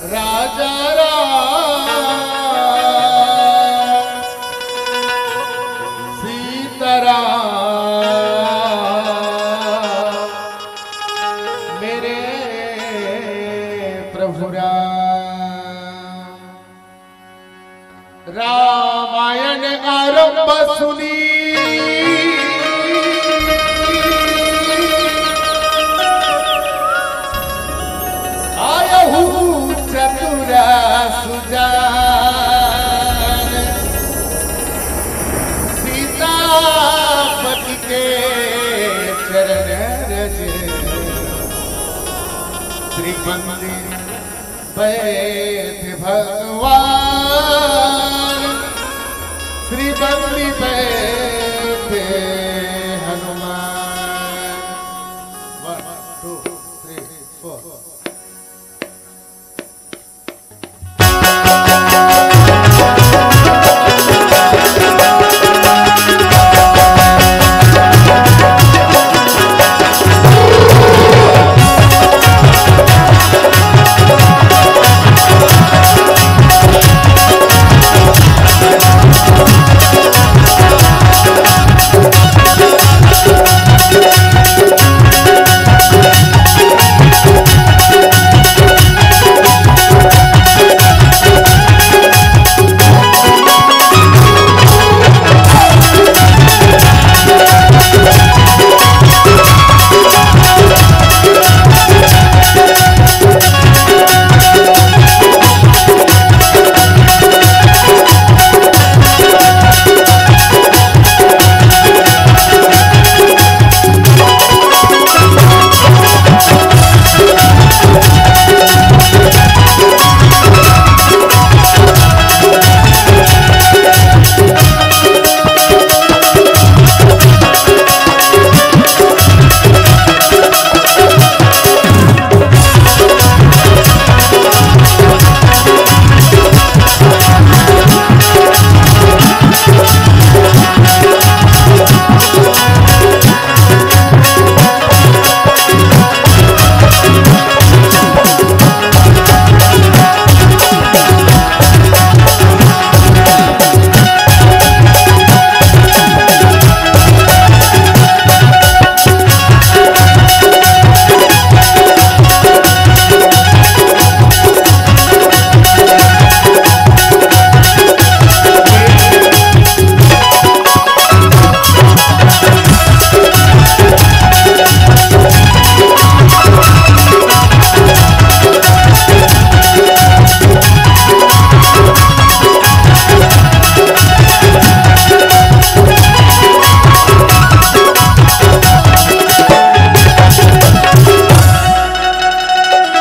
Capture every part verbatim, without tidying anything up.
राजा राम, सीता राम, मेरे प्रभु राम। रामायण आरंभ सुनी, आयहु चतुर सुजान। सीतापति के चरण रज, श्री मंदिर बैठ भगवान, श्री बंदी बैठ Hanuman. One, two, three, four.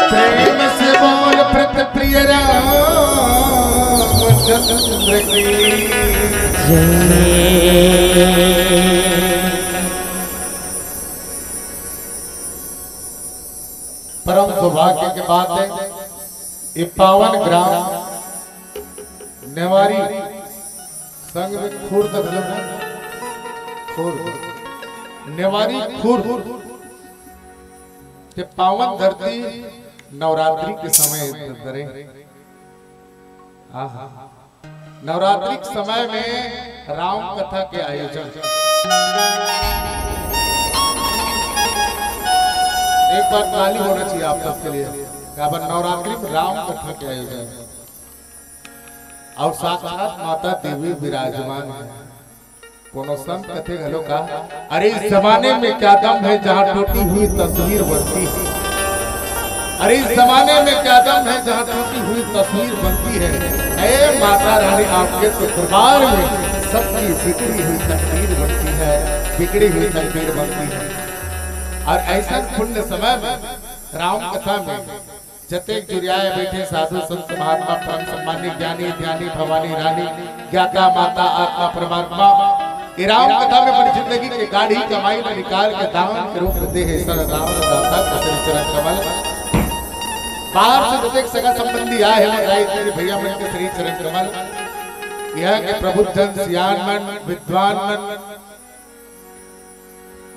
प्रेम से बोल प्रीत प्रिय रामचंद्र की। परम सौभाग्य के बात है, ये पावन ग्राम नेवारी संग में खुर्द, खुर्द, नेवारी खुर्द के पावन धरती नवरात्रि के समय धरे। आहा। नवरात्रि के समय में राम कथा के आयोजन, एक बार ताली होना चाहिए आप सबके लिए। काबर नवरात्रि में राम कथा के आयोजन और साक्षात माता देवी विराजमान है। कोनो संत कथे घलो का, अरे इस जमाने में क्या दम है जहाँ टूटी हुई तस्वीर बनती है। अरे इस जमाने में क्या दम है जहाँ टूटी हुई तस्वीर बनती है। हे माता रानी, आपके तो दरबार में सबकी बिगड़ी हुई तकदीर बनती है, बिगड़ी हुई तकदीर बनती है। और ऐसा पुण्य समय में राम कथा में जतेक जुरियाए बैठे साधु संत महात्मा, परम सम्मानित ज्ञानी ध्यानी भवानी रानी, ज्ञाता माता आत्मा परमात्मा, ये राम कथा में अपनी जिंदगी के गाढ़ी कमाई ला निकाल के दान के रूप में दे हे सर राम दाता के श्री चरण कमल। बाहर से जतेक सगा संबंधी आए हे, मोर राय दे भैया मन के श्री चरण कमल, इहाँ के प्रबुद्ध जन, सियान मन, विद्वान मन,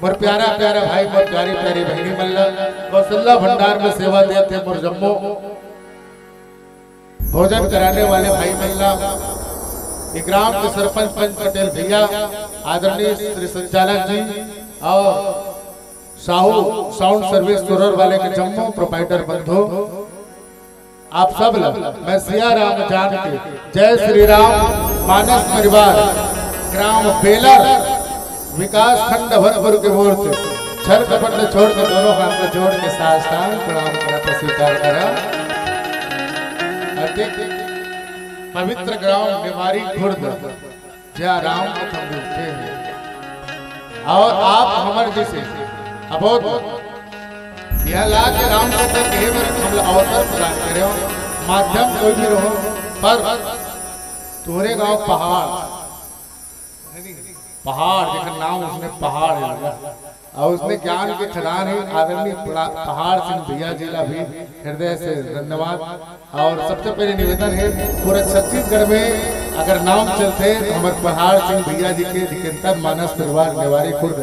मोर प्यारा प्यारा भाई, मोर प्यारी प्यारी बहिनी मन ला, गौशाला भंडार में सेवा देत हे मोर जम्मो भोजन कराने वाले भाई मन ला, ये ग्राम के सरपंच पंच पटेल भैया, आदरणीय श्री संचालक जी और साहू साउंड सर्विस तुरर वाले के जम्मो प्रोपराइटर बंधु, आप सब ला मैं सिया राम जान के जय श्री राम मानस परिवार ग्राम बेलर विकास खंड भरतपुर के ओर से छल कपट ल छोड़ के दोनों हाथ ला जोड़ के साष्टांग प्रणाम करत हे, स्वीकार करा। अति पवित्र ग्राम नेवारी खुर्द, जहाँ राम कथा मिलथे हे। अउ आप हमर जइसे अबोध इहाँ ला के राम कथा कहे बर हमला अवसर प्रदान करे हो, माध्यम कोई भी रहो, पर तोरे गांव पहाड़, पहाड़ जेकर नाम उसने पहाड़ हे लगा, अउ उसने ज्ञान के खदान हे। आदरणीय पड़ा-, पहाड़ सिंह भैया जी ला भी हृदय से धन्यवाद। अउ सबसे पहले निवेदन हे, पूरा छत्तीसगढ़ में अगर नाम चलथे त हमर पहाड़ सिंह भैया जी के जितेंद्र मानस परिवार नेवारी खुर्द,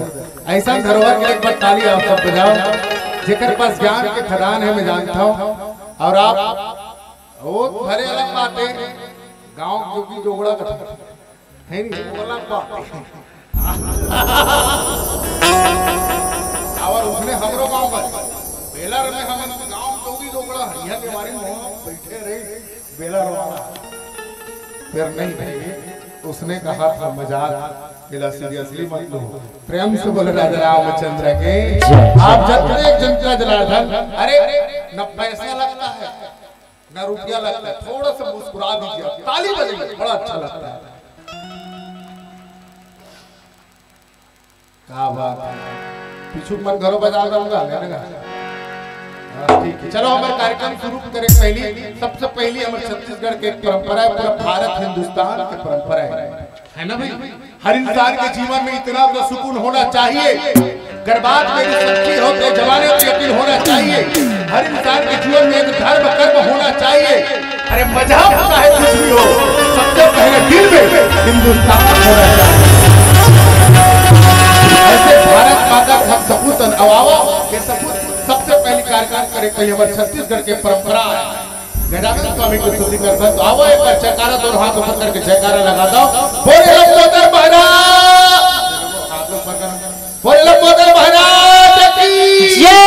अइसन धरोहर के एक बार ताली आप सब बजाओ, जेकर पास ज्ञान के खदान हे, मैं जानत हूँ। अउ आप वो भरे अलग बात हे, गांव जोगी जोगड़ा कथा हे नहीं, वो अलग बात हे। अउ उसने हमरो गांव में, बेलर में हम गांव जोगी जोगड़ा हे, इहाँ के बारे में हम बैठे रहे, बेलर वाला। फिर नहीं भाई, उसने कहा था मजाक, एला seriously मत लो। प्रेम से बोले राजा रामचंद्र के। आप जतने जनता जनार्दन, अरे न पैसा लगता है, ना रुपया लगता है, थोड़ा सा मुस्कुरा दीजिए, ताली बजाइए, बड़ा अच्छा लगता है। क्या बात है, पीछू मन घरो बजा दूंगा, लेने का। हाँ, ठीक है, चलो हमारे कार्यक्रम शुरू करें। पहली, सबसे पहली हमारे छत्तीसगढ़ के एक परंपरा है, पूरा भारत हिंदुस्तान की परंपरा है, है ना भाई? हर इंसान के जीवन में इतना तो सुकून होना चाहिए, अगर बात मेरी सच्ची हो तो जमाने को यकीन होना चाहिए। हर इंसान के जीवन में एक धर्म कर्म होना चाहिए। अरे मजहब चाहे कुछ भी हो, सबसे पहले दिल में हिंदुस्तान होना चाहिए। ऐसे भारत माता के हम सपूत अन-, अउ आवा, ये सपूत सबसे पहली कार्यक्रम करे, पहले हमारे छत्तीसगढ़ के परंपरा है। गजानन स्वामी की स्तुति करथन, तो आवा एक बार जयकारा, दोनों हाथ ऊपर करके जयकारा लगा दो। बोले लंबोदर महाराज, बोले लंबोदर महाराज की जय।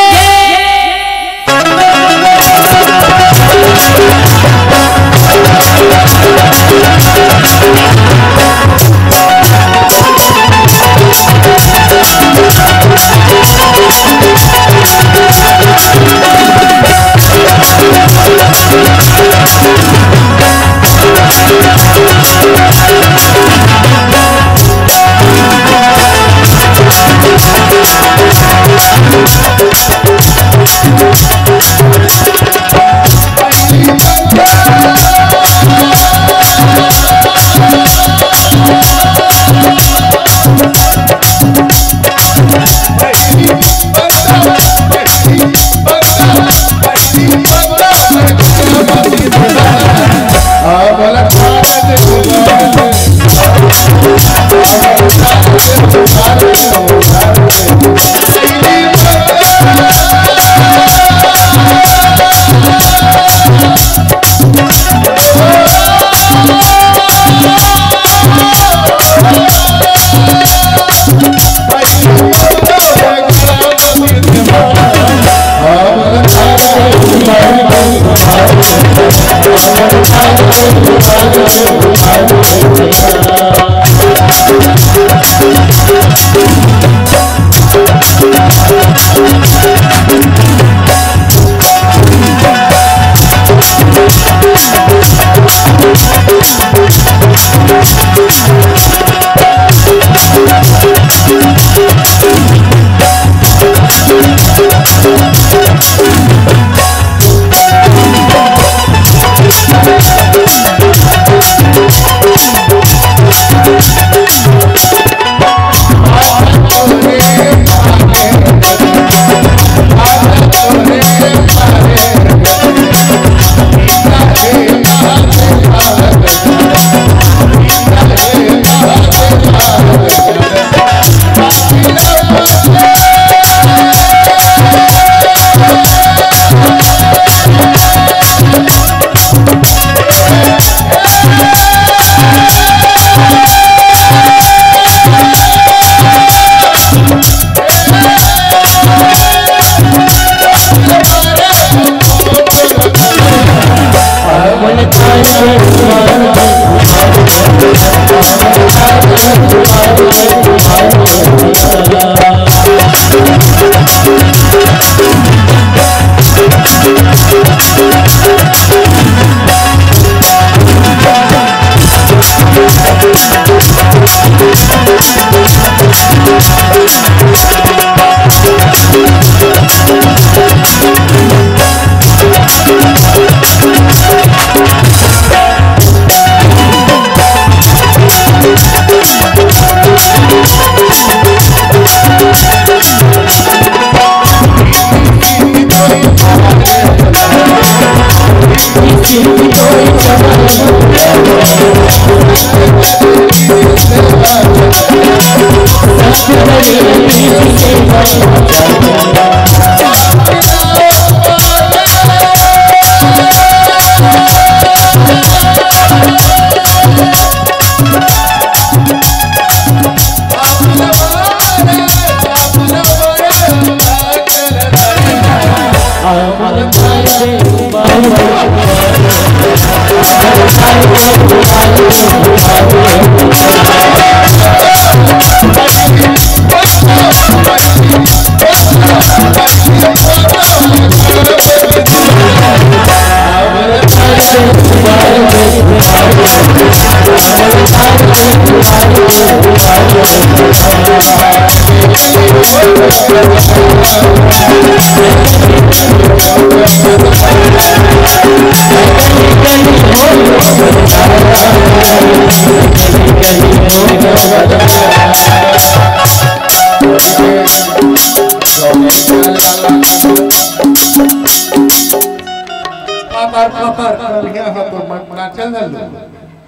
पापर, पापर, बढ़िया हो तो मत नाचल ना लो।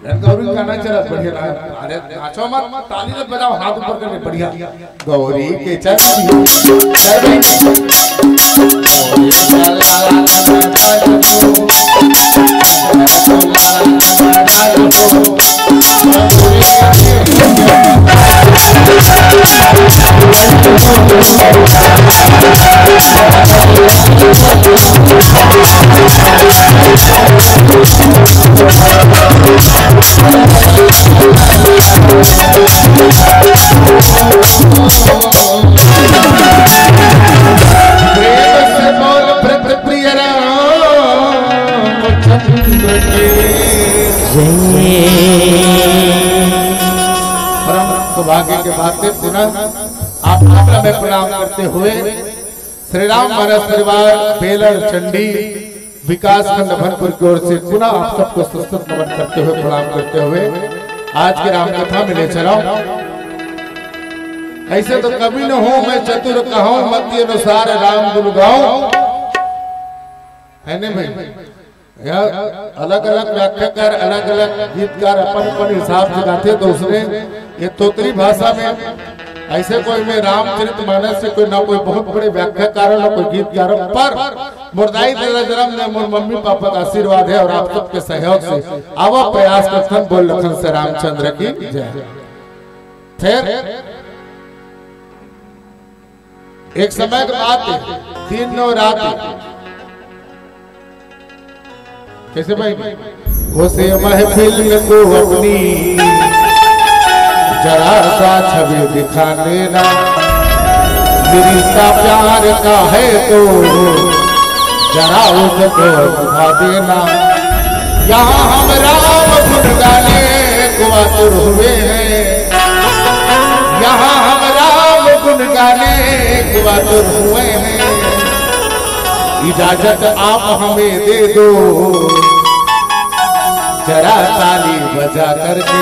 यार गौरी का नाच रहा, बढ़िया ना। अरे नाचो मत, ताली मत बजाओ, हाथ ऊपर करके बढ़िया। गौरी के चलती। प्रेम से बोल प्रिय रामचंद्र की जय। परम सौभाग्य के बात है, पुनः आप सबका मैं प्रणाम करते हुए श्री राम मानस परिवार बेलर चंडी विकास खंड अभनपुर की ओर से पुनः आप सबको सशक्त नमन करते हुए, प्रणाम करते हुए आज की राम कथा में ले चला। ऐसे तो कवि न हो मैं चतुर कहूँ, मति अनुसार राम गुण गाऊं। है नहीं भाई? यह अलग-अलग व्याख्याकार, अलग-अलग गीतकार अपन-अपन हिसाब से गाथे, तो उसने ये तोतरी भाषा में ऐसे कोई में रामचरित मानस से कोई ना कोई बहुत बड़े व्याख्याकार हो, ना कोई गीतकार हो, पर मोर दाई ददा जरम ने मोर मम्मी पापा का आशीर्वाद है और आप सबके सहयोग से आवा प्रयास करथन। बोल लखन से रामचंद्र की जय। फिर एक समय के बात है, दिन और रात। कैसे भाई? उसे महफिल को अपनी जरा सा छवि दिखा देना। ये रिश्ता प्यार का है तो जरा उसको निभा देना। यहाँ हम राम गुण गाने को आतुर हुए हैं, यहाँ हम राम गुण गाने को आतुर हुए हैं। इजाजत आप हमें दे दो, जरा ताली बजा करके।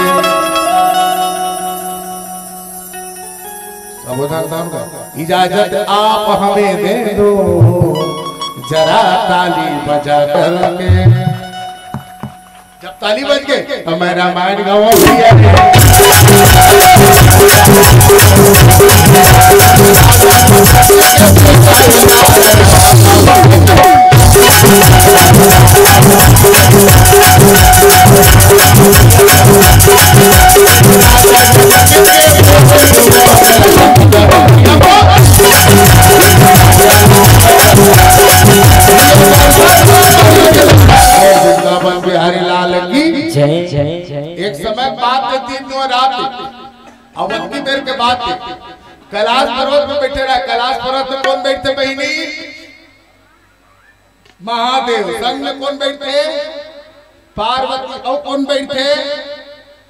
सावधान, सावधान। इजाजत आप हमें दे दो, जरा ताली बजा करके। जब ताली बज गई तो मैं रामायण गाऊं भैया। वृंदावन बिहारी लाल की जय, जय, जय। एक समय बात थी, दिन और रात। अवध की बेर के बात थी। कैलाश पर्वत पे बैठे रहा। कैलाश पर्वत पे कौन बैठे बहिनी? महादेव। संग में कौन बैठे? पार्वती। और कौन बैठे?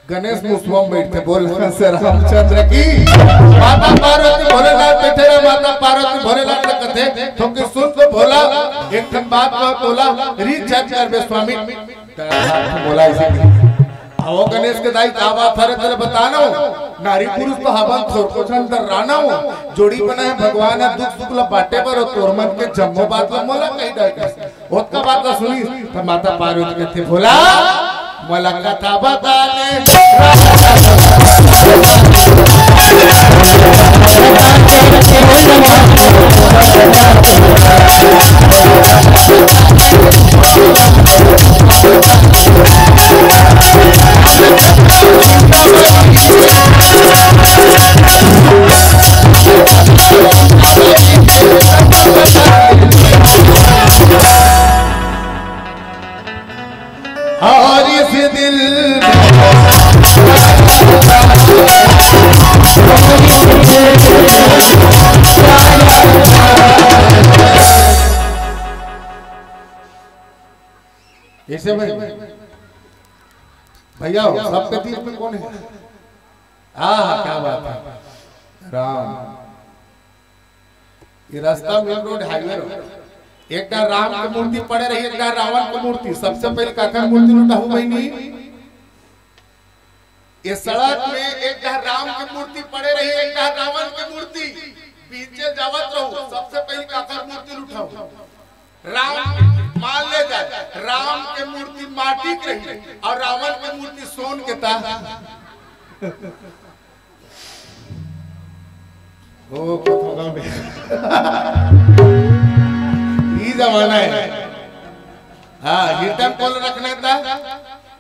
गणेश मुसवा में बैठे। बोल से रामचंद्र की। माता पार्वती भोलेनाथ बैठे रहा। माता पार्वती भोलेनाथ ने कथे, तो कि सुन तो भोला, एक ठन बात कहो तोला, रीत जात करबे स्वामी। बोला इसे। आओ गणेश के दाई, का बात हरे तेरे बतानो। नारी पुरुष तो हवन थोर को झन दर रानो। जोड़ी बनाए भगवान है दुख सुख ला बाटे बर, तोर मन के जम्मो बात ला मोला कही डाल के। ओतका बात ला सुनी, तो माता पार्वती कहते, भोला, वाला कथा बता ले। और इस दिल ऐसे में भैया हो, सबके दिल में कौन है? हाँ, क्या बात है, राम। ये रास्ता मेन रोड, हाईवे रोड। एक डहर राम के मूर्ति पड़े रही, एक डहर रावण के मूर्ति। सबसे पहले काकर मूर्ति लुटाहू बहिनी? ये सड़क में एक डहर राम के मूर्ति पड़े रही, एक डहर रावण के मूर्ति। बीचे जावत रहू, सबसे पहले काकर मूर्ति लुटाहू? राम। मान ले जाए, राम के मूर्ति माटी के रही और रावण के मूर्ति सोन के ता। ओ, कथो गाँव में। ई जमाना है। हाँ, हिरदम कोल रखना था।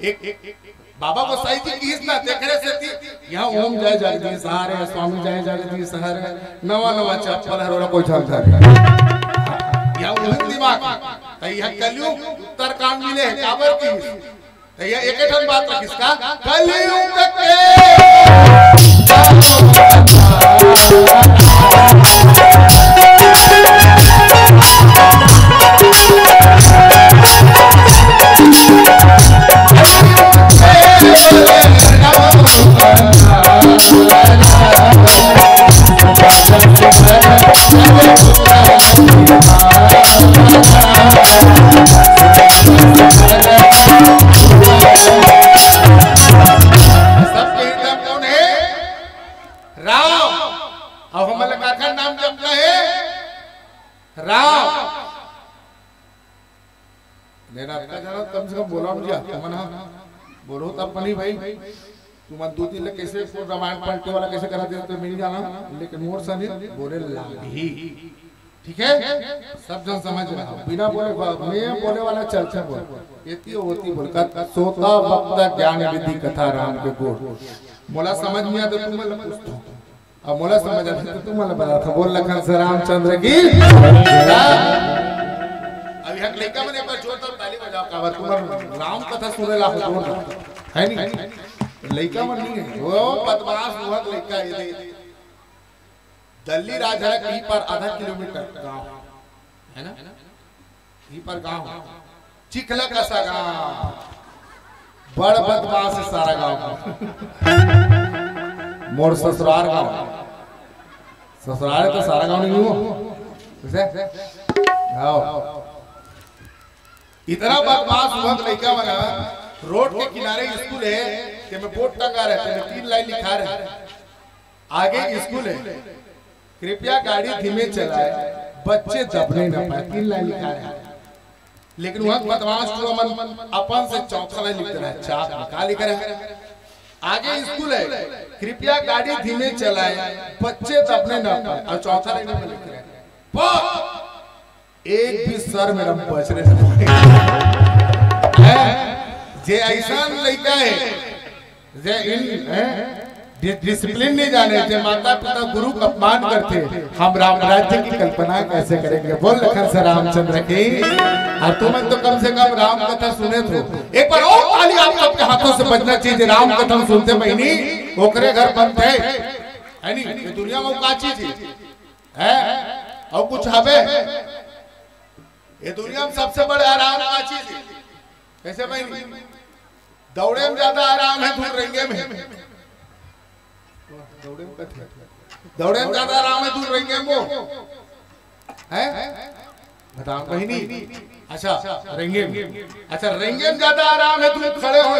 एक, एक, बाबा गोसाई जी किहिस ना, तेकरे सेती यहाँ ओम जय जगदीश हरे, स्वामी जय जगदीश हरे, नवा नवा चप्पल हर ओला कोई झन धरे। यहाँ उही दिमाग, त यहाँ कलयुग उत्तरकांड मिले है, काबर किहिस? त यहाँ एक ठन बात रखिस का, कलयुग के सबके हिरदय म कौन है? राम। अब हमन ला काकर नाम जपना है? राम। नहीं, रात का जाना, कम से कम बोला मुझे, तुमन हा बोलो तब बनी भाई। तुमन दू दिन ले कैसे रामायण पलटे वाला कैसे करा देते, मैं नहीं जाना, लेकिन मोर सने बोले लागही। ठीक है, सब जन समझ रहा हो। बिना बोले, मैं बोले वाला चर्चा बोल, एती ओती बोल, कथ-, सोता वक्त ज्ञान विधि कथा राम के गोठ। मोला समझ नहीं आता, तुमन ला पूछथों। अब मोला समझ आथे त तुमन ला बताथों। बोल लखन से रामचंद्र की। अब यहाँ लइका मन एक बार जोरदार ताली बजाओ, काबर तुमन राम कथा सुने ला हो जोरदार, है नहीं? लइका मन नहीं है, वो बदमाश हुआ लइका ये दे। दल्ली राजहरा के ही पार आधा किलोमीटर गाँव है ना, ही पार गाँव, चिखला कसा गाँव, बड़ बदमाश है सारा गाँव का। मोर ससुरार गाँव, ससुरार है तो सारा गाँव नहीं हो, कैसे? आओ। इतना बदमाश हुआ लइका मन, रोड के किनारे स्कूल है, तेमे बोर्ड टंगा रहे, तेमे तीन लाइन लिखा रहे। आगे स्कूल है, कृपया गाड़ी धीमे चलाएं, बच्चे दबने न पाए, तीन लाइन लिखा रहे। लेकिन वहां बदमाश टूरा मन अपन से चौथा लाइन लिख रहा है, चाक में का लिख रहा है? आगे स्कूल है, कृपया गाड़ी धीमे चलाएं, बच्चे दबने न पाए, और चौथा लाइन में लिख रहा है, एक भी सर मेरा बचने से हैं? जे ऐसा लइका है, जे इन, हैं? डि-, डिसिप्लिन नहीं जाने, जे माता पिता गुरु का अपमान करते, हम राम राज्य की कल्पना कैसे करेंगे? बोल लखन से रामचंद्र की। और तुमन तो कम से कम राम कथा सुने थो। एक बार और ताली आप सबके हाथों से बजना चाहिए, राम कथा सुनते महीनी ओकरे घर बनते, है नी? ये दुनिया में का चीज है? हैं? और कुछ हवे? ये दुनिया में सबसे बड़े आराम का चीज है। कैसे भाई? दौड़े में ज्यादा आराम है धूल रेंगे में। दौड़े में कथे? दौड़े में ज्यादा आराम है धूल रेंगे में। हैं? बताओ बहिनी। अच्छा, रेंगे में। अच्छा, रेंगे में ज्यादा आराम है धूल खड़े हो।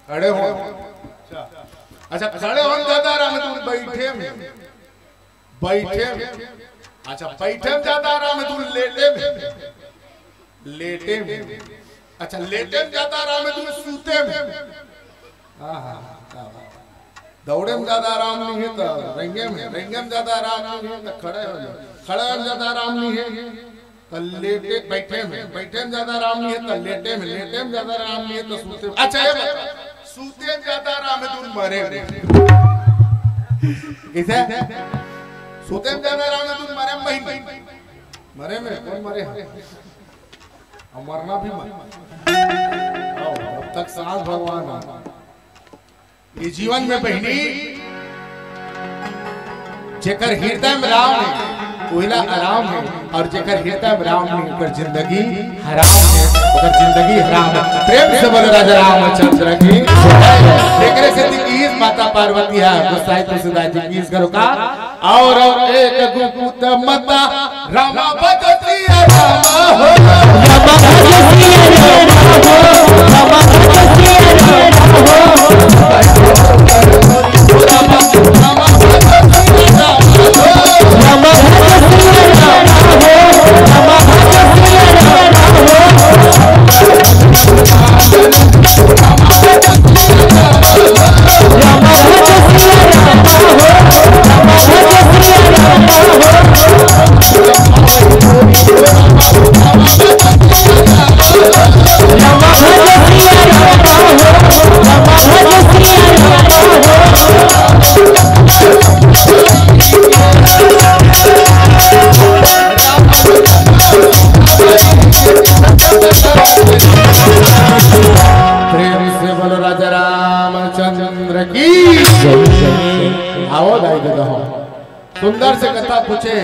खड़े हो। अच्छा, खड़े हो ज्यादा आराम है धूल बैठे में। बैठे में। अच्छा, बैठे में ज्यादा आराम है धूल लेटे में। लेटे में। अच्छा, लेटे में ज्यादा आराम हे तुमन सूते में? आहा, क्या बात। दौड़े में ज्यादा आराम नहीं हे त रेंगे में, रेंगे में ज्यादा आराम नहीं हे त खड़े हो जाओ, खड़े में ज्यादा आराम नहीं हे त लेटे, बैठे में, बैठे में ज्यादा आराम नहीं हे त लेटे में, लेटे में ज्यादा आराम नहीं हे त सूते में। अच्छा, ये बता, सूते में ज्यादा आराम हे तुमन मरे में? कइसे? सूते में ज्यादा आराम हे तुमन मरे में? मरे में? कौन मरे हे? अब मरना भी मत। आओ, जब तक सांस भगवान हे। ये जीवन में बहिनी, जेकर हृदय में राम हे, ओला आराम हे, और जेकर हृदय में राम नहीं, ओकर जिंदगी हराम हे, ओकर जिंदगी हराम हे। प्रेम से बोलो राजा रामचंद्र की। एकरे सेती इस माता पार्वती हे, गोसाई तुलसीदास जी की इस करो का, और एक गुपुत मता रामा भज सिया रामा हो। रामा भज सिया रामा हो, रामा भज सिया रामा हो। रामा भज सिया रामा हो, रामा भज सिया रामा हो, रामा भज सिया रामा हो। प्रेम से बोलो राजा रामचंद्र की जय। आओ दाई ददा हो। सुंदर से कथा पूछे,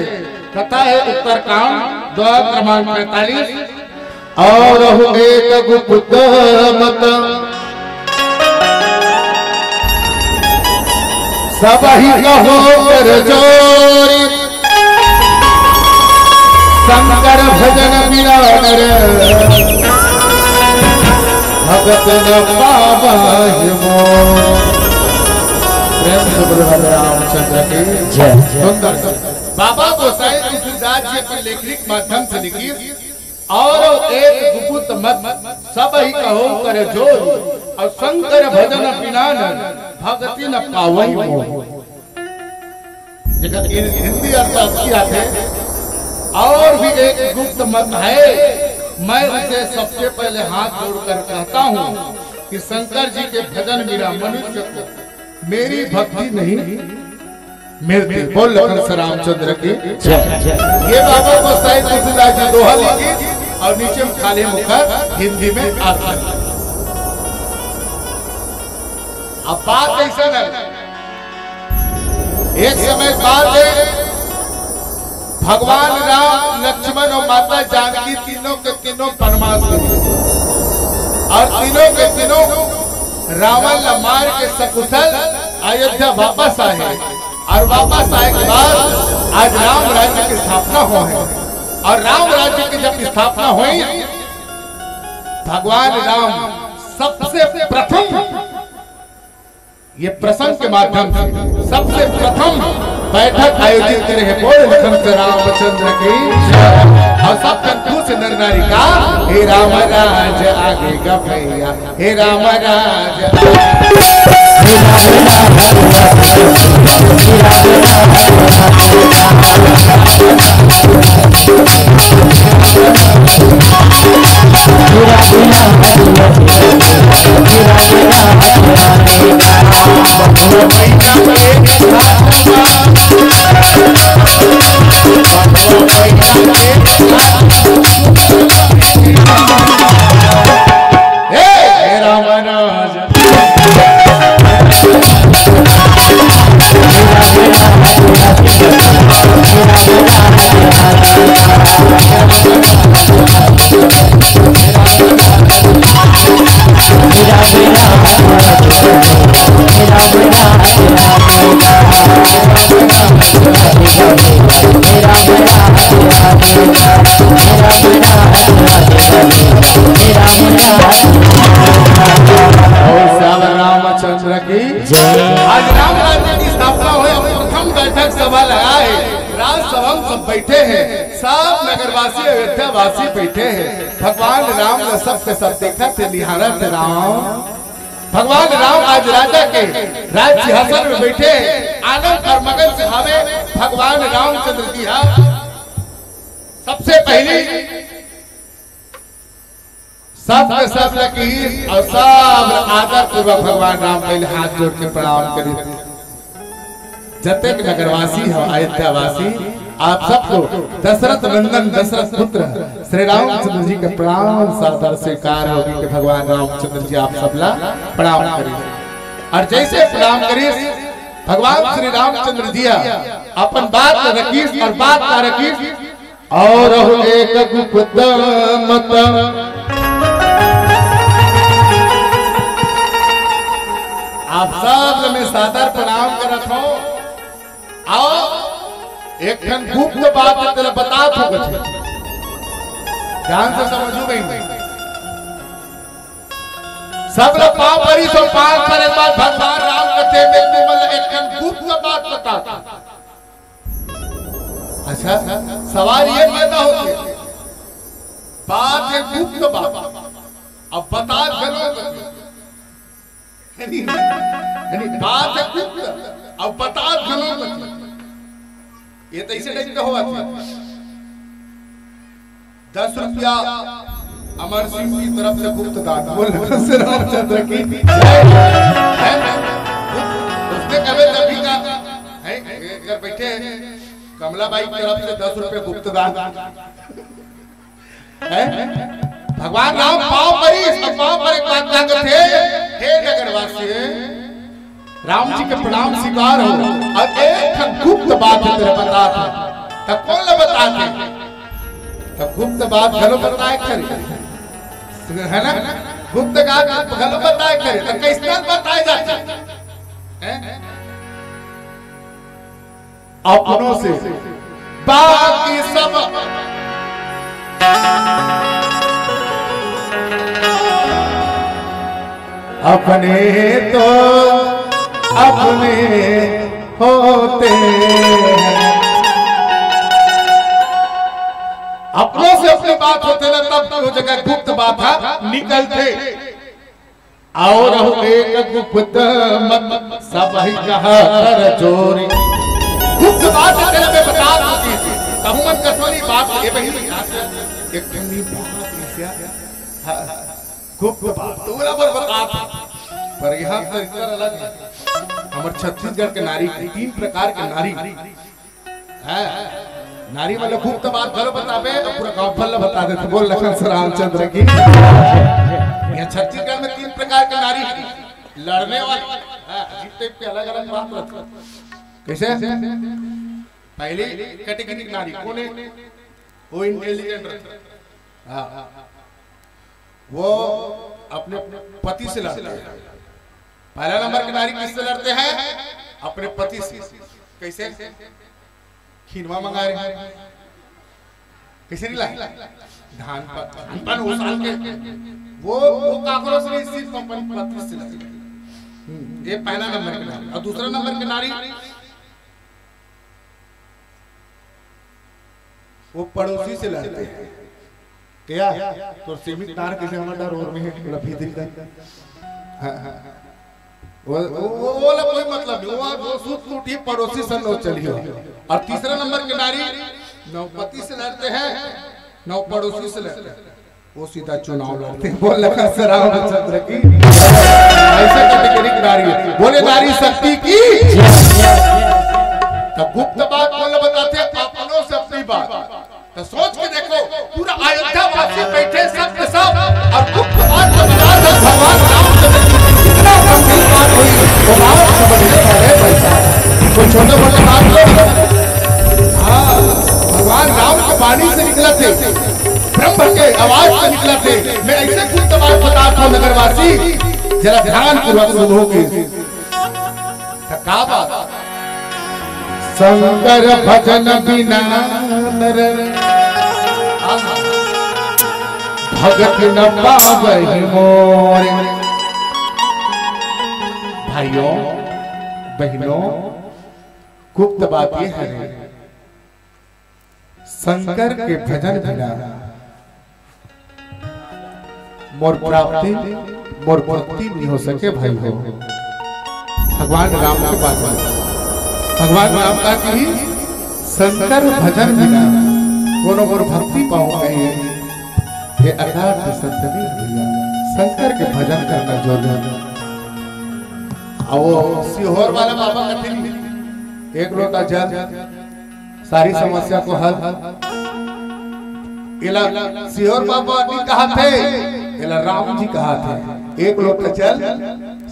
कथा हे उत्तरकांड, दोहा क्रमांक पैंतालीस। और हो एक गुप्त मत, सबहि कहो कर जोरी, शंकर भजन बिना नर, भगत न पावहि मोर। प्रेम से बोलो राजा रामचंद्र की जय। सुंदर से बाबा गोसाई तुलसीदास जी अपन लेखनी के माध्यम से लिखिस, और एक गुपुत मत, सबहि कहो कर जोर, और शंकर भजन बिना नर, भगति न पावहि मोर। जेकर हिंदी अर्थ अतकी आथे, और भी एक गुप्त मत है, मैं उसे सबसे पहले हाथ जोड़कर कहता हूँ कि शंकर जी के भजन बिना मनुष्य को मेरी भक्ति नहीं मिलती। बोल लखन से रामचंद्र की जय। ये बाबा गोसाई तुलसीदास जी दोहा लिखिस और नीचे में खाली मुखर हिंदी में अर्थ। अब बात अइसन हे, एक समय बाद भगवान राम, लक्ष्मण और माता जानकी तीनों के तीनों बनवास हो गे, और तीनों के तीनों रावण ला मार के सकुशल अयोध्या वापस आए, और वापस आए के बाद आज राम राज्य की स्थापना होय हे। और राम राज्य की जब स्थापना होय, भगवान राम सबसे प्रथम ये प्रसंग के माध्यम से सबसे प्रथम बैठक आयोजित करे हे। बोल लखन से रामचंद्र की जय। और सब जन खुश नर नारी का, हे राम राज आगे गा भैया, हे राम राज। हे राम राज। सब बैठे हैं, सब नगरवासी, अयोध्यावासी बैठे हैं। भगवान राम ला सब के सब देखत हे, निहारत हे राम। भगवान राम आज राजा के राज सिंहासन में बैठे हैं, आनंद और मगन से हवे भगवान रामचंद्र जी हा। सबसे पहली सब के सब लगी और सब आदर पूर्वक भगवान राम के हाथ जोड़ के प्रणाम करी। जतेक नगरवासी हो, अयोध्यावासी, आप सबको दशरथ नंदन दशरथ पुत्र श्री रामचंद्र जी के प्रणाम सादर स्वीकार होगी कि भगवान रामचंद्र जी आप सबला प्रणाम करी। और जैसे प्रणाम करी, भगवान श्री रामचंद्र जी अपन बात रखीस और बात का रखीस, और एक गुप्त मत। आप सब में सादर प्रणाम करत हो। आओ, एक ठन गुप्त बात तेला बतात हो कथे। ध्यान से समझू भाई। सब लोग पाँव परी सो पाँव पर एक बार भगवान राम कथे में तुमन एक ठन गुप्त बात बतात। अच्छा, सवाल ये पैदा होथे, बात हे गुप्त बात, अब बतात घलो कथे। यानी, यानी बात हे गुप्त, अब बतात घलो कथे। ये तो इसे टाइप का हुआ था। दस रुपया अमर सिंह की तरफ से गुप्त दान। बोल श्री रामचंद्र की जय। है? उसने कभी तभी का है, इधर बैठे हैं, कमला बाई की तरफ से दस रुपये गुप्त दान। है? भगवान राम पाँव परी, सब पाँव पर एक बात लागत हे, हे नगरवासी, राम जी के प्रणाम स्वीकार हो। अब एक ठन गुप्त बात हे तेरे बतात हे, त कोन ला बतात हे? त गुप्त बात घलो बताए करे, है ना? गुप्त का घलो बताए करे, त कइसना बताए जाथे? हैं? अपनों से बाकी सब अपने तो अपने होते हैं। अपनों से अपनी बात होथे ना, तब वो जगह गुप्त बात हा निकलथे। अउ रहू एक गुप्त मत, सबहि कहा कर जोरी। गुप्त बात अगर मैं बता दूंगी, कहूँ मत कसौली बात, ये बही एक ठंडी बात है क्या? हाँ, गुप्त बात, तोला बर बता था। पर यहाँ तो इतना अलग है। हमर छत्तीसगढ़ के नारी, तीन प्रकार के नारी, हैं? नारी मन ल गुप्त बात घलो बताबे, अब पूरा गांव भर ल बता देथे। बोल लखन से रामचंद्र की। यहाँ छत्तीसगढ़ में तीन प्रकार के नारी हे। लड़ने वाली, हाँ, जीते पे अलग-अलग बात रथे। कइसे? पहली कैटेगरी की नारी कोन हे? वो इंटेलिजेंट रथे। हाँ। वो अपने पति से लड़ते हैं। पहला नंबर की नारी किससे लड़ते हैं? अपने पति से। कैसे? खींचवा मंगा रहे हैं। कैसे नहीं लाए? धान पर, धान पर उछाल के। वो, वो काकरो से नहीं, सिर्फ अपन पति से लड़ते हैं। हम्म, ये पहला नंबर की नारी। और दूसरा नंबर की नारी वो पड़ोसी से लड़ते हैं। क्या? तोर सीमित नार किसे हमर डर और में है, बोला भीतरी का। हाँ, हाँ। वो, वो, वो वाला कोई मतलब नहीं। वो, वो सूत उठी पड़ोसी से लो चलियो। और तीसरा नंबर के नारी नौ पति से लड़ते हैं, नौ पड़ोसी से लड़ते हैं। वो सीधा चुनाव लड़ते हैं। बोल लखन से रामचंद्र की। ऐसे कैटेगरी की नारी है। बोले नारी शक्ति की। तो गुप्त बात बोल बताते हैं, अपनों से अपनी बात। तो सोच के देखो, पूरा अयोध्या वासी बैठे सब के सब, और गुप्त बात जब बता दे भगवान रामचंद्र जी की, कितना गंभीर बात हुई, वो बात समझ में आ रहे भाई साहब। कोई छोटे मोटे बात नहीं। हाँ, भगवान राम के वाणी से निकला थे, ब्रह्म के आवाज से निकला थे। मैं ऐसे गुप्त बात बता था नगरवासी, जरा ध्यान पूर्वक सुनोगे। त का बात? शंकर भजन बिना नर भगत न पावहि मोर। भाइयों, बहनों, गुप्त बात ये है, शंकर के भजन बिना मोर प्राप्ति, मोर भक्ति नहीं हो सके भाई हो। भगवान राम के बात में, भगवान राम का कि शंकर भजन बिना कोनो मोर भक्ति पाऊं कहीं, हे अकाल के संत भी भैया, शंकर के भजन करना जरूरी है। अब वो सीहोर वाला बाबा कथिन, एक लोटा जल, सारी समस्या को हल। एला सीहोर बाबा नहीं कहा थे, एला राम जी कहा थे। एक लोटा जल,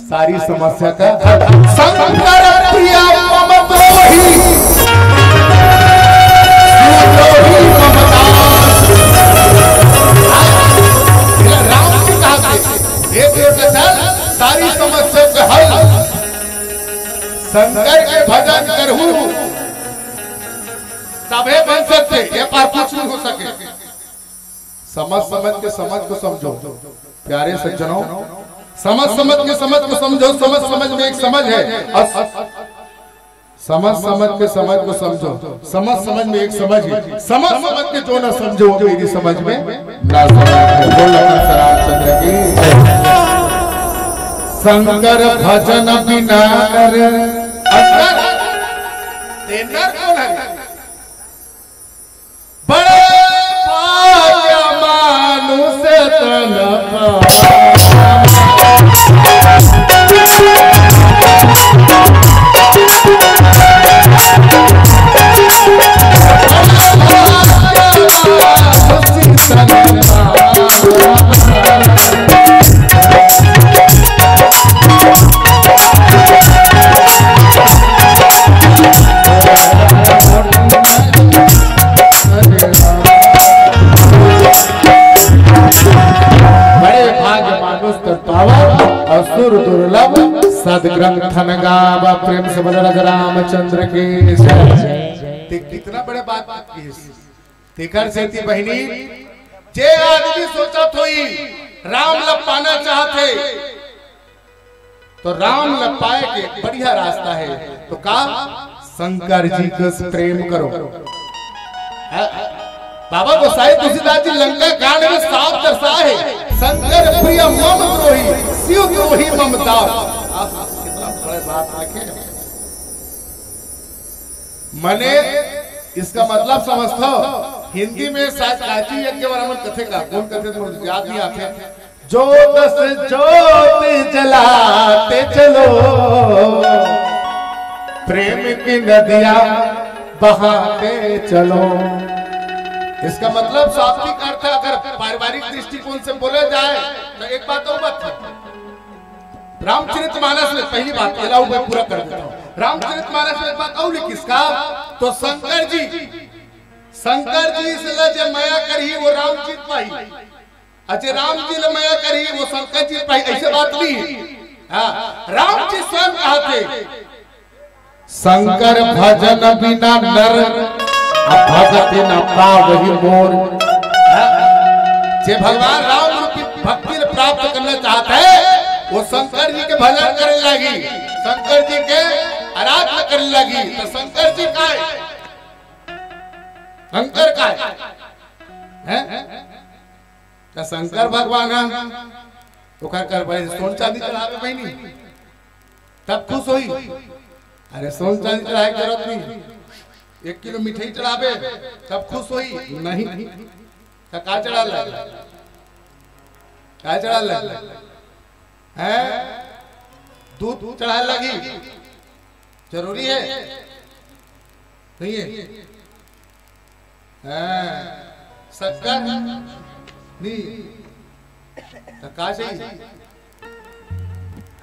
सारी समस्या का हल। शंकर प्रिय मम द्रोही, द्रोही मम दास। एला राम जी कहा थे, एक लोटा जल, सारी समस्या का हल। शंकर के भजन करहू, तभे बन सकथे, ये पार कुछ नहीं हो सके। समझ समझ के समझ को समझो, प्यारे सज्जनों, समझ समझ के समझ को समझो। समझ समझ में एक समझ है, और समझ समझ के समझ को समझो। समझ समझ में एक समझ है, समझ समझ के जो ना समझो, वो मेरी समझ में ना समझ है। बोल लखन सराम चंद्र की जय। शंकर भजन बिना नर अंदर, ते नर कौन है? बड़े भाग्य मानुष तन पाए। बड़े भाग्य मानुष तन पावन, असुर दुर्लभ सदग्रंथन गावा। प्रेम से बोलो राजा रामचंद्र की जय। ते कितना बड़े बात की। तेकर सेती बहिनी, जे आदमी सोचत होई राम ला पाना चाहत हे, तो राम ला पाए के एक बढ़िया रास्ता है। तो का? शंकर जी के प्रेम करो। है? बाबा गोसाई तुलसीदास जी लंका कांड में साफ दर्शा है, "शंकर प्रिय मम द्रोही, शिव द्रोही मम दास।" आप कितना बड़े बात लिखे। मने इसका मतलब समझथो, हिंदी में शायद काची यज्ञ वाला मन कथे का, कौन कथे तो मुझे याद नहीं आते। "जो दस ज्योत जलाते चलो, प्रेम की नदियां बहाते चलो।" इसका मतलब शाब्दिक अर्थ अगर पारिवारिक दृष्टिकोण से बोला जाए तो एक बात और बात है। रामचरित मानस में पहली बात, एला मैं पूरा कर देता हूँ। रामचरित मानस में एक बात और लिखिस का, तो शंकर जी, शंकर जी से ला जे मया करही वो राम जीत पाही, अउ जे राम जी ला मया करही वो शंकर जीत पाही, ऐसे बात नहीं है। हाँ, राम जी स्वयं कहा थे, "शंकर भजन बिना नर, आ भगति न पावही मोर।" हाँ? जे भगवान राम रूपी भक्ति ल प्राप्त करना चाहत हे, वो शंकर जी के भजन करे लागी, शंकर जी के आराधना करे लागी। तो शंकर जी काय? शंकर काय? हैं? त शंकर भगवान ह, ओकर कर बड़े सोन चांदी चढ़ावे बहिनी, तब खुश होही। अरे सोन चांदी चढ़ाए के जरूरत नहीं, एक किलो मिठाई चढ़ावे, तब खुश होही नहीं। त का चढ़ा लगे? का चढ़ा लगे? हैं? दूध चढ़ाए लगी, जरूरी है? नहीं है? हाँ, शक्कर? नहीं। तो का चाहिए?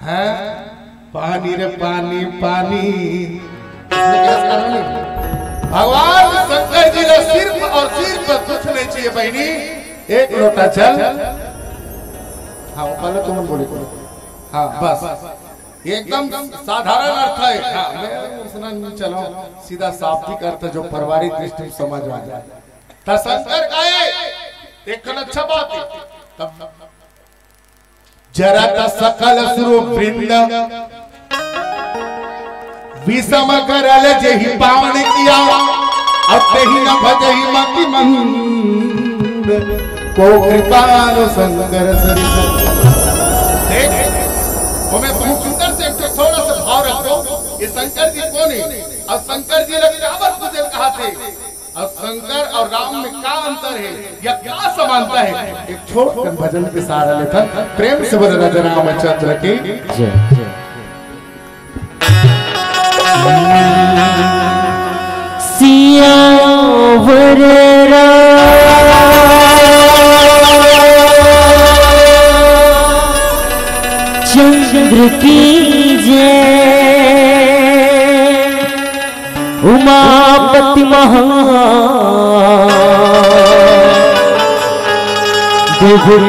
हाँ, पानी रे पानी, पानी। इसमें क्या करना नहीं? भगवान शंकर जी ला सिर्फ और सिर्फ कुछ नहीं चाहिए बहिनी, एक लोटा जल। हाँ, वो पहले तुम बोले। हाँ, बस। ये एकदम साधारण अर्थ है। हाँ, मैं उसना नहीं चलाऊं, सीधा शाब्दिक अर्थ जो पारिवारिक दृष्टि में समझ आ जाए। त शंकर काय, एक ठन अच्छा बात है। तब जरत सकल सुर वृंद, विषम करल जेहि पावन किया। अब तेहि न भजहि मति मंद, को कृपालो शंकर सरिस। देख, ओमे बहुत सुंदर से एक ठो थोड़ा सा भाव रखो। ये शंकर जी कोन हे? अउ शंकर जी ला काबर पूजे ल कहाथे? अउ शंकर अउ राम में का अंतर हे या का समानता हे? एक छोट कन भजन के सहारा लेथन। प्रेम से बोले राजा रामचंद्र की जय। सियावर रामचंद्र की जय। उमापति महादेव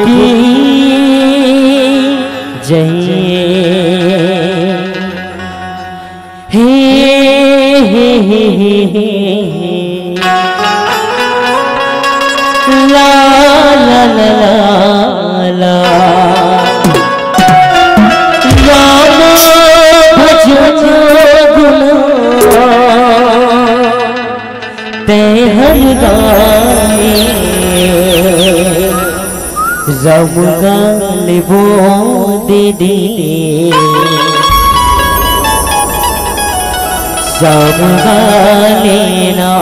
की जय। हे, हे, हे, हे, हे, हे। ला, ला, ला, ला, ला। राम भजन गुण तैं हर गाए। राम गा लेबो दीदी, राम गा लेना।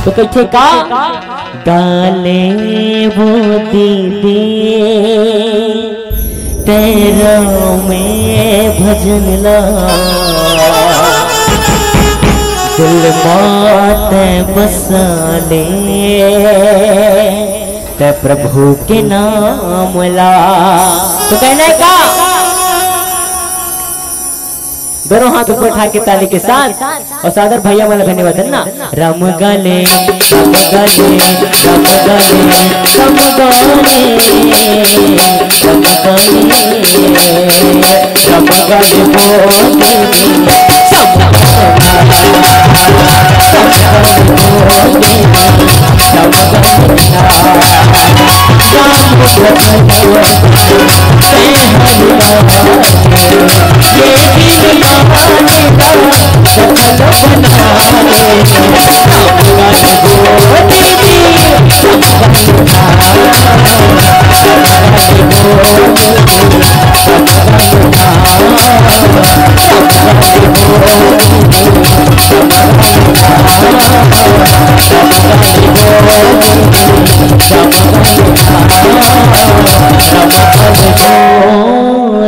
तो कहिथे का? गाले वो दीदी तेरा में भजन ला, दिल माते बसा ले ते प्रभु के नाम ला। तो कहना है का? दोनों हाथ ऊपर उठा के ताली के साथ और सादर भैया वाला धन्यवाद है ना। राम गाले, राम गाले, राम गाले, राम गाले, राम गाले, राम गाले बोले, राम गाले, राम गाले बोले।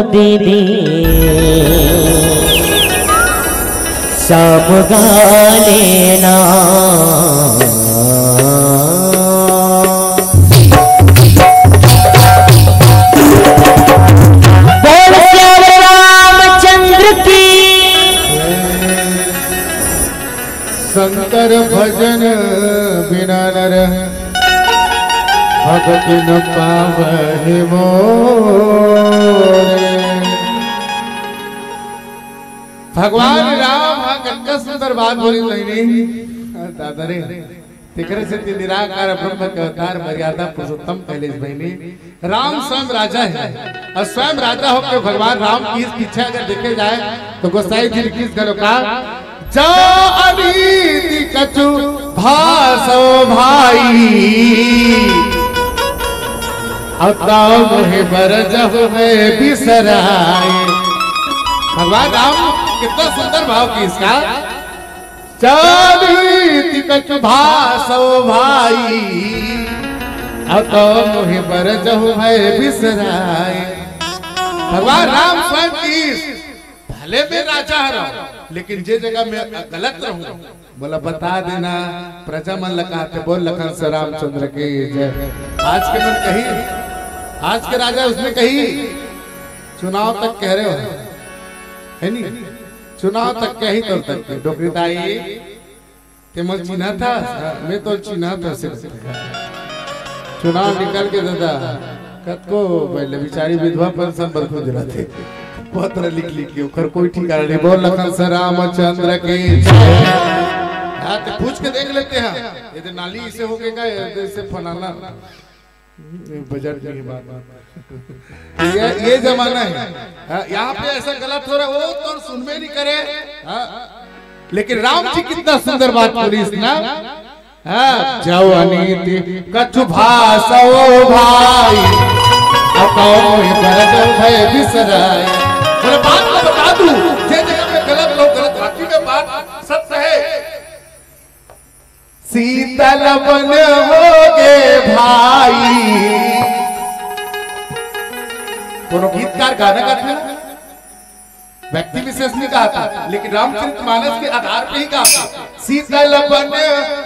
दीदी सब गा लेना। बोल सियावर रामचंद्र की। शंकर भजन बिना नर भगति न पावहि मोरे। भगवान राम हा कतका सुंदर बात बोलिस बहिनी। दादा रे, तेकरे से ते निराकार ब्रह्म के अवतार मर्यादा पुरुषोत्तम कहलेस बहिनी। राम स्वयं राजा है और स्वयं राजा होकर भगवान राम की इस पीछे अगर देखे जाए तो गोसाई जी लिखिस घलो का, जा अनीति कछु भासो भाई, अब तव मोहि बरजहु भय बिसराई। भगवान राम कितना सुंदर भाव की इसका, जा अनीति कछु भासो भाई, अब तव मोहि बरजहु भय बिसराई। भगवान राम स्वयं की, भले मैं राजा रहूं, लेकिन जे जगह मैं गलत रहूं, मोला बता देना, प्रजा मन ला कहाथे, बोल लखन से रामचंद्र की जय। आज के मन कही, आज के राजा उसने कही, चुनाव तक कह रहे हो, है नी? चुनाव तक कही तो तक के डोकरी दाई, ते मोला चिन्हा था? हाँ, मैं तो चिन्हा था सिर्फ। चुनाव निकल के दादा, कतको पहले बेचारी विधवा पेंशन बर खुद रहिथे। पत्र लिख लिख के, ओकर कोई ठिकाना नहीं। बोल लखन से रामचंद्र की जय। हाँ, तो पूछ के देख लेते हैं। ये तो नाली इसे हो गए का, ये तो इसे फनाना। बजट नहीं बात। ये, ये जमाना है। हाँ, यहाँ पे ऐसा गलत हो रहा है, वो तो सुनबे नहीं करे। हाँ, लेकिन राम जी कितना सुंदर बात बोलिस ना। हाँ, जाओ अनीति कछु भासो भाई, अब मोहि बरजहु भय बिसराई। मैं बात को बता दूं, जे जगह में गलत लोग गलत, बाकी में बात सत्य है। सीतल बन होगे भाई। कोनो गीतकार गाना गाथे ना, व्यक्ति विशेष नहीं कहा था, लेकिन रामचरित मानस के आधार पे ही कहा था। सीतल बन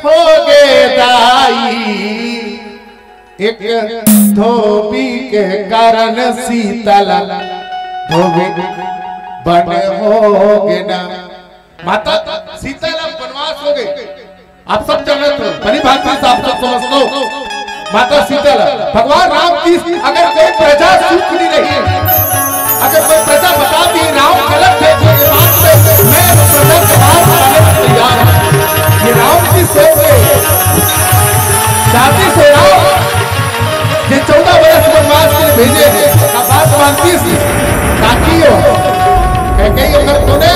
होगे दाई, एक धोबी के कारण सीतल धोबी बन होगे ना। माता सीता ला वनवास हो गए, आप सब जानत हो, भली भांति से आप सब समझ लो। माता सीता ला भगवान राम की, अगर कोई प्रजा सुख नहीं रही है, अगर कोई प्रजा बता दी राम गलत है, तो ये बात पे मैं प्रजा के बाहर जाने को तैयार हूँ। ये राम की सोच है, शादी से राम ये चौदह बरस वनवास के लिए भेजे हैं, का बात मानतीस? काकी हो, कह कही अगर तूने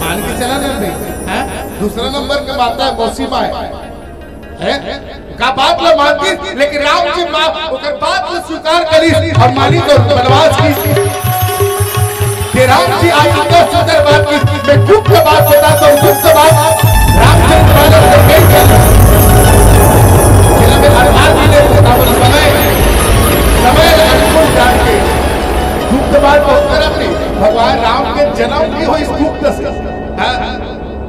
मान के चला ना भाई, हैं? दूसरा नंबर के माता है मौसी माँ है, हैं? का बात ला मानतीस, लेकिन राम जी माँ ओकर बात को स्वीकार करी और मानी तो वनवास की। राम जी आज इतना सुंदर बात की, मैं गुप्त बात बताता हूँ, गुप्त बात। रामचंद्र राजा से कही थी, जिला में हर बात भी ले सकता हूँ, समय, समय अनुकूल जान के गुप्त बात बहुत करत नहीं। भगवान राम के जन्म भी हो इस गुप्त से। हाँ?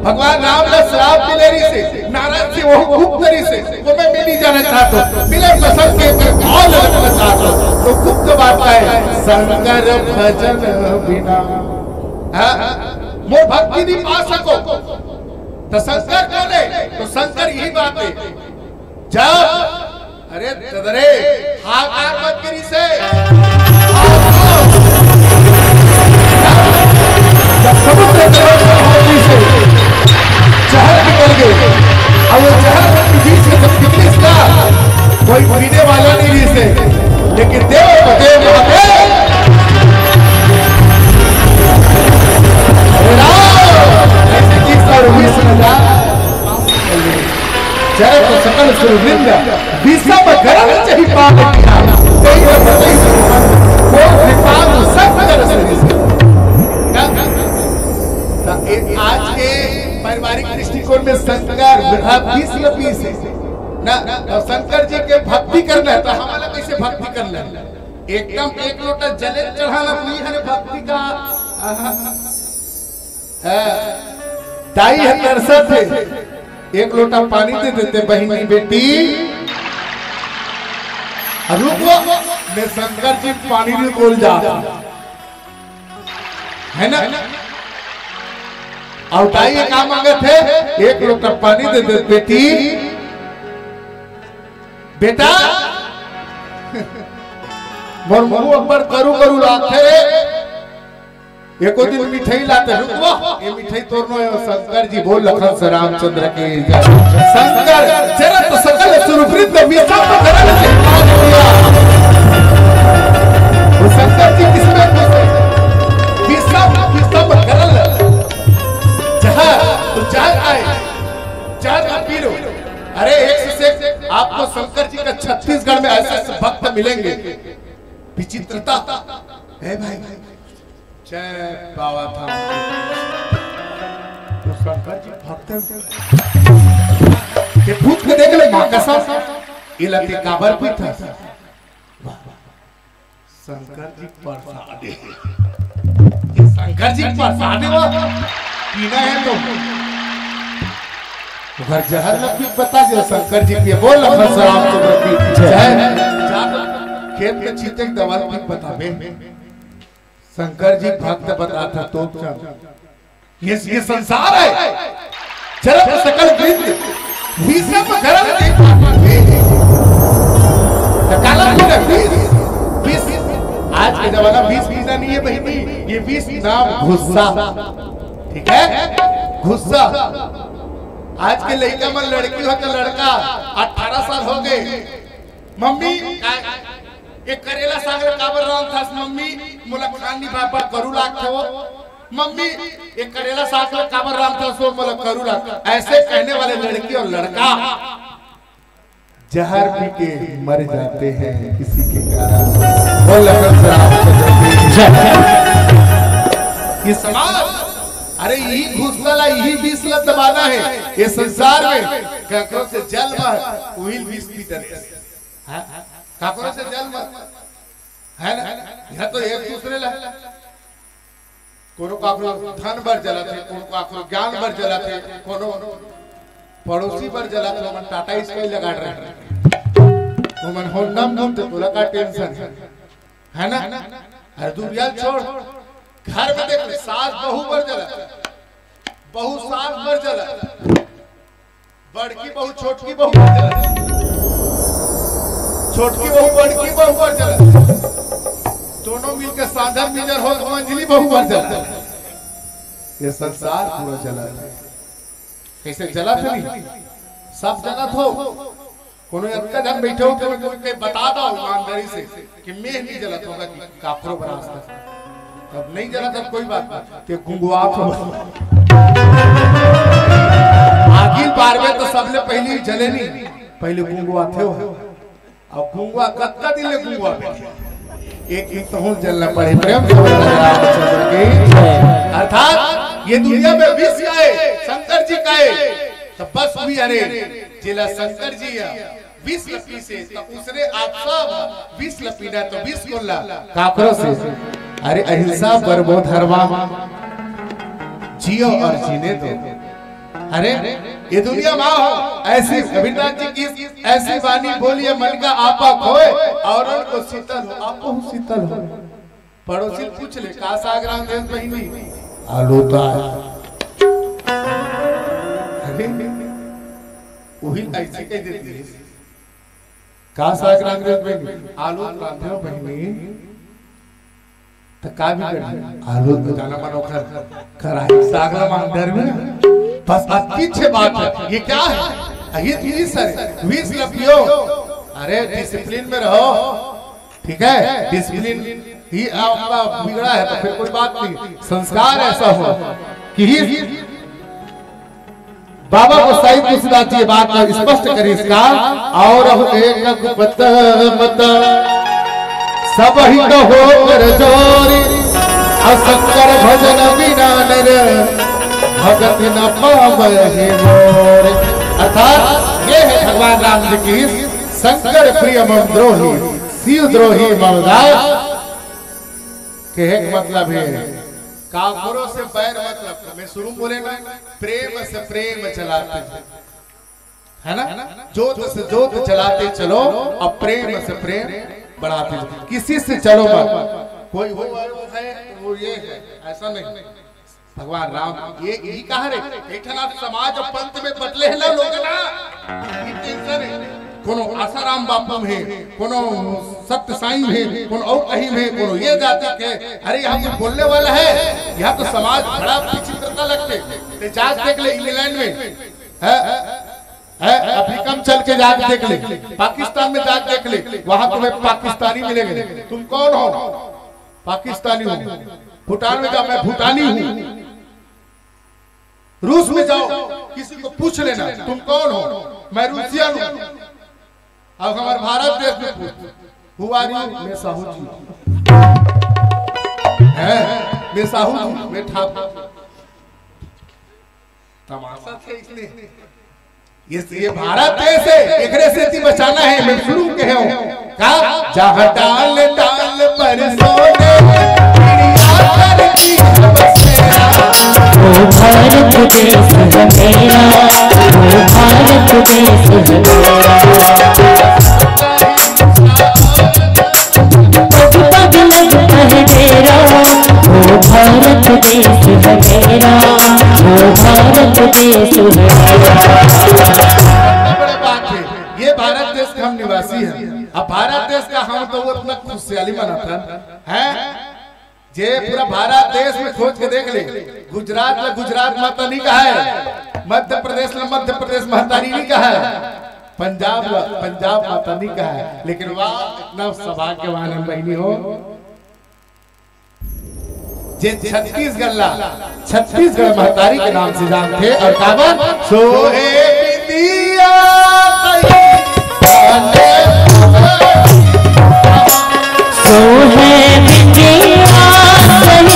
भगवान राम ला श्राप मिले रहिसे, नारद से वो गुप्त रहिसे, वो मैं मिली जाना चाहत हूँ, मिले कसम के मैं भाव लगना चाहत हूँ। तो गुप्त बात का है, शंकर भजन बिना, हाँ, मोर भक्ति नहीं पा सको। तो शंकर कौन है? तो शंकर यही बात है। जब, अरे ददरे, हाहाकार मत करिसे। जब समुद्र के मथन से जहर निकल गए, अब वो जहर के बीच में जब निकलिस ना, कोई पीने वाला नहीं रहिसे, लेकिन देव देव महादेव, अरे राम, ऐसे की सर विष्णु का जरत सकल सुरवृंद, विषम गरल जहि पाप किया, तेहि न बरई सुरपन, को कृपालु शंकर सरिस। तो ए-, आज के पारिवारिक दृष्टिकोण में शंकर वृद्धा बीस न पीस है ना, तो शंकर जी के भक्ति करना है, तो हमला कैसे भक्ति करना है? एकदम एक लोटा जले चढ़ाना हुई है भक्ति का। आहा। हाँ, दाई ह तरसत हे, एक लोटा पानी दे देते बहिनी बेटी। अ रुक वो, मैं शंकर जी पानी भी बोल जाता, है ना? अउ दाई ह का मांगत हे, एक लोटा पानी दे दे बेटी। बेटा, मोर मुंह अब्बड़ करू करू लागथे, एको दिन मिठाई लाते, रुकवा, ये मिठाई तोर नो हे, शंकर जी बोल, लखन से रामचंद्र की जय। शंकर जरत सकल सुरवृंद, विषम गरल जहि पाप किया। वो शंकर जी किसमें खुश है? विषम, विषम गरल। जहर, तो जहर आए, जहर ना पी लो। अरे, एक से एक आपको शंकर जी का छत्तीसगढ़ में ऐसे ऐसे भक्त मिलेंगे। विचित्रता है भाई। जय बाबा धाम की। तो शंकर जी भक्त हैं। ये पूछ के देख ले, माँ कसम, ये लते काबर पीता। वाह, वाह। शंकर जी प्रसाद है। ये शंकर जी प्रसाद है, वो पीना है तो। अगर जहर न पी, बता जो शंकर जी पिए। बोल लखन से रामचंद्र की जय। जय। जा तो खेत में छींटे दवा पी, बता बे। शंकर जी भक्त बताथा तो चल। ये, ये संसार है। जरत सकल वृंद, विषम गरल जहि पाप किया। तो काला तूने विष, विष, आज के जमाना विष पीना नहीं है बहिनी, ये विष नाम गुस्सा, ठीक है, गुस्सा। आज के लइका मन, लड़की हो तो लड़का, अठारह साल हो गए, मम्मी, का, ये करेला साग ला काबर रांधथस मम्मी? मोला खान नहीं पाए, पर करू लागथे वो। मम्मी, ये करेला साग ला काबर रांधथस वो? मोला करू लाग। ऐसे कहने वाले लड़की और लड़का जहर पी के मर जाते हैं किसी के कारण। बोल लखन से रामचंद्र की जय। ये समाज, अरे यही घुसला ला, यही विष ला दबाना है ये संसार में। ककरो से जल मत, वही विष पी डरे। हाँ? काकरो से जल मत, है ना? यह तो एक दूसरे ला, कोनो काकरो धन बर जलत हे, कोनो काकरो ज्ञान बर जलत हे, कोनो पड़ोसी बर जलत हे, ओमन टाटा स्काई लगा रहे हैं, ओमन होंडा में घूमते, तोला का टेंशन है, है ना? अरे दूरिया छोड़, घर में देख ले, सास बहू बर जलत, बहू सास बर जलत, बड़की बहू छोटकी बहू बर जलत, छोटकी बहू बड़की बहू बर जलत, दोनों मिलके सांझर मिंजर हो, मंझली बहू बर जलत। ये संसार पूरा जलत हे। कैसे जलत हे नहीं? सब जलत हो। कोनो अतका झन बैठे हो, कोई, कोई, कोई बता दो ईमानदारी से कि मैं नहीं जलत होगा कि काकरो बरास का। तब नहीं जलत, तब कोई बात नहीं। ते गुंगुआत हो। आगी बारबे तो सबले पहली जले नहीं, पहले गुंगुआत हो। अब गुंगुआ कतका दिन ले गुंगुआ बे? एक एक तो हम जलना पड़े, प्रेम से बोलो रामचंद्र की। अर्थात ये दुनिया में विष का है, शंकर जी का है, तो बस भी अरे जेला शंकर जी या विष ल पीसे, तो उसने आप सब विष ल पीना, तो विष कोन ला? काकरो से। अरे अहिंसा परमो धर्मा, जियो और जीने दो। अरे ये दुनिया में हो, ऐसी रविन्द्रनाथ जी की ऐसी वाणी बोलिए, मन का आपा खोए और उनको शीतल हो, आप बहुत शीतल हो। पड़ोसी पूछ ले, का साग रांधे बहिनी? आलू तो है। अरे, वही ऐसे कह देती है। का साग रांधे बहिनी? आलू रांधे हो बहिनी। तो का भी कर, आलू तो जाना मनो कर, कराई साग ला मांग डर में। बस अब पीछे बात है, ये क्या है? ये तो विष है, विष ल पियो। अरे डिसिप्लिन में रहो, ठीक है? डिसिप्लिन ही आपका बिगड़ा है तो फिर कोई बात नहीं, संस्कार ऐसा हो कि ही बाबा गोसाई तुलसीदास जी ये बात को स्पष्ट करे इसका। और अब एक पत मत सब ही तो हो कर जोरी, और शंकर भजन बिना नर भगत न पावहि मोर। अर्थात ये है भगवान राम जी की शंकर प्रिय मम द्रोही, शिव द्रोही मम दास। के एक मतलब है, काकरो से बैर मतलब, मैं शुरू में बोले ना, प्रेम से प्रेम चलाते हैं, है ना? जोत से जोत चलाते चलो, अब प्रेम से प्रेम बढ़ाते चलो। किसी से चलो मत, कोई हो वो है तो वो ये है, ऐसा नहीं। भगवान राम ये यही कहा रे, एक ठन आप समाज और पंथ में बटले है ना लोग ना, ये टेंशन है। कोनो आसाराम बापू में, कोनो सत्य साईं में, कोनो और कहीं में, कोनो ये जाति के। अरे यहाँ कोई बोलने वाला है? यहाँ तो समाज बड़ा विचित्रता लगते। ते जाके देख ले इंग्लैंड में, है, है, अफ्रीका में चल के जाके देख ले, पाकिस्तान में जाके देख ले, वहां तुम्हें पाकिस्तानी मिलेंगे। तुम कौन हो? पाकिस्तानी हूँ। भूटान में जाओ, मैं भूटानी हूँ। रूस में जाओ, किसी को पूछ लेना, तुम कौन हो? मैं रूसियन हूँ। अब हमारे भारत देश में पूछ, Who are you? मैं साहू जी। है, मैं साहू जी, मैं ठाकुर। तमाशा थे इसलिए। ये, ये भारत देश है, एकरे सेती बचाना है। मैं शुरू कहे हूँ का, जहाँ डाल डाल पर सोने, चिड़िया कर दी बसेरा। ओ भारत देश है मेरा, ओ भारत देश है मेरा। पग पग लगता है डेरा, ओ भारत देश है मेरा, ओ भारत देश है मेरा। बड़े बात है, ये भारत देश के हम निवासी हैं। अब भारत देश का हम तो वो अपना खुशहाली मनाता है। जे पूरा भारत देश में खोज के देख ले, गुजरात ला गुजरात माता नहीं कहा है, मध्य प्रदेश ला मध्य प्रदेश महतारी नहीं कहा है, पंजाब ला पंजाब माता नहीं कहा है, लेकिन वाह, इतना सौभाग्यवान है बहिनी हो, जे छत्तीसगढ़ ला छत्तीसगढ़ महतारी के नाम से जानथे। और काबर? सोहे बिंदिया तई, सोहे बिंदिया तई,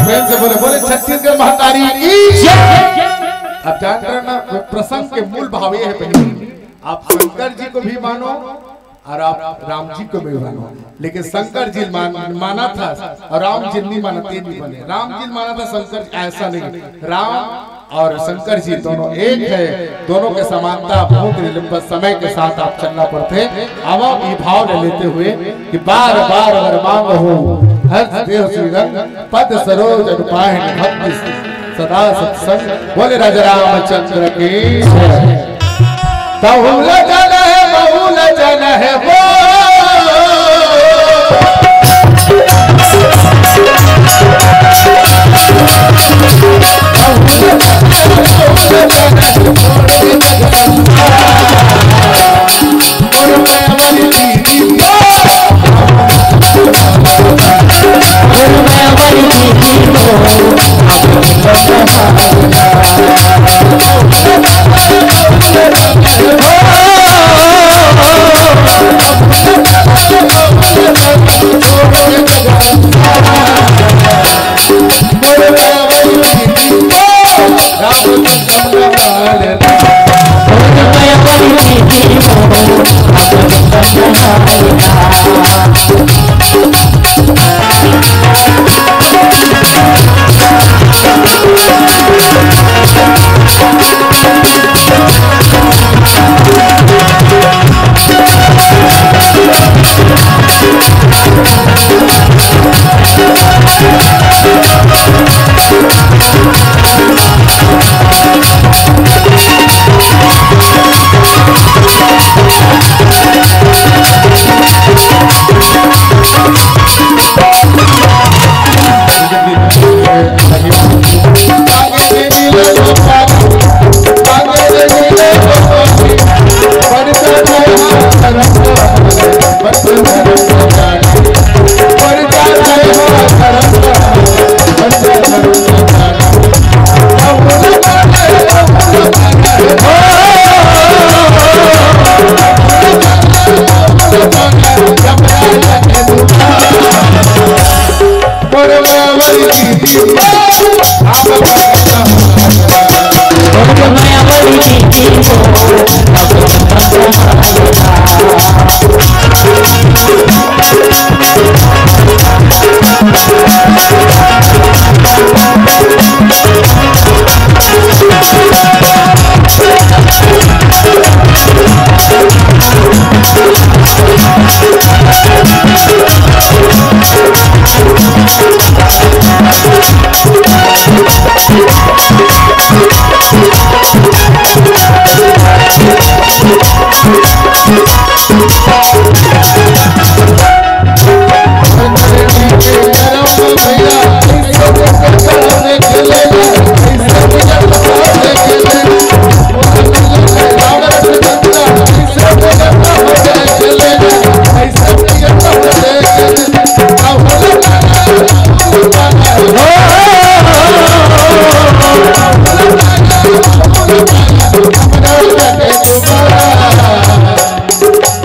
प्रेम से बोले, बोले छत्तीसगढ़ महतारी की जय। आप जान रहे ना, प्रसंग के मूल भाव ये है बहिनी, आप शंकर जी को भी मानो और आप राम जी को भी मानो, लेकिन शंकर जी मान, माना था और राम जी नहीं माना, ते नहीं बने। राम जी माना था, शंकर जी ऐसा नहीं। राम और शंकर जी दोनों एक है, दोनों के समानता बहुत ही लंबा समय के साथ आप चलना पड़ते। अब ये भाव ले लेते हुए कि बार बार वर मांगहु हर्ष देहु श्रीरंग, पद सरोज अनु पाहिन भक्ति। सदा सत्संग। बोले राजा रामचंद्र की जय। तहुल जन है, बहुल जन है वो।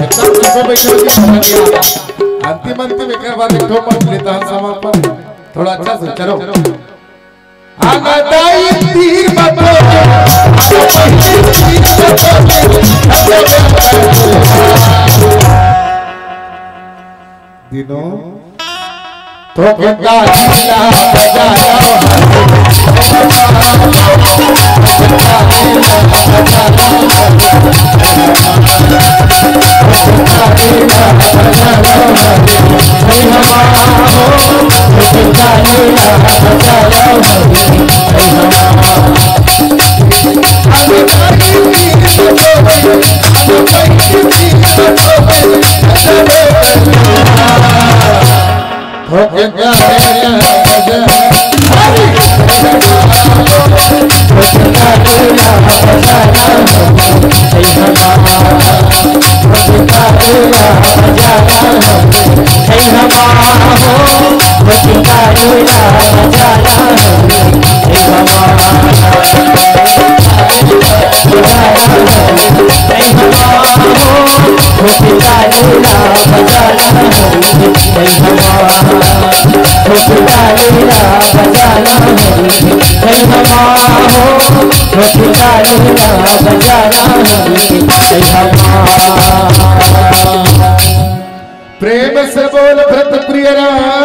एकदम सुबह बैठो जी, समझ गया। अंतिम, अंतिम एक बार एक ठो पढ़ लेता हूँ समापन। थोड़ा अच्छा से चलो। आंगदाई तीर बतो, आंगदाई तीर बतो, दिनों तो के गाड़ी ला बजाना। प्रेम से बोल व्रत प्रिय राम।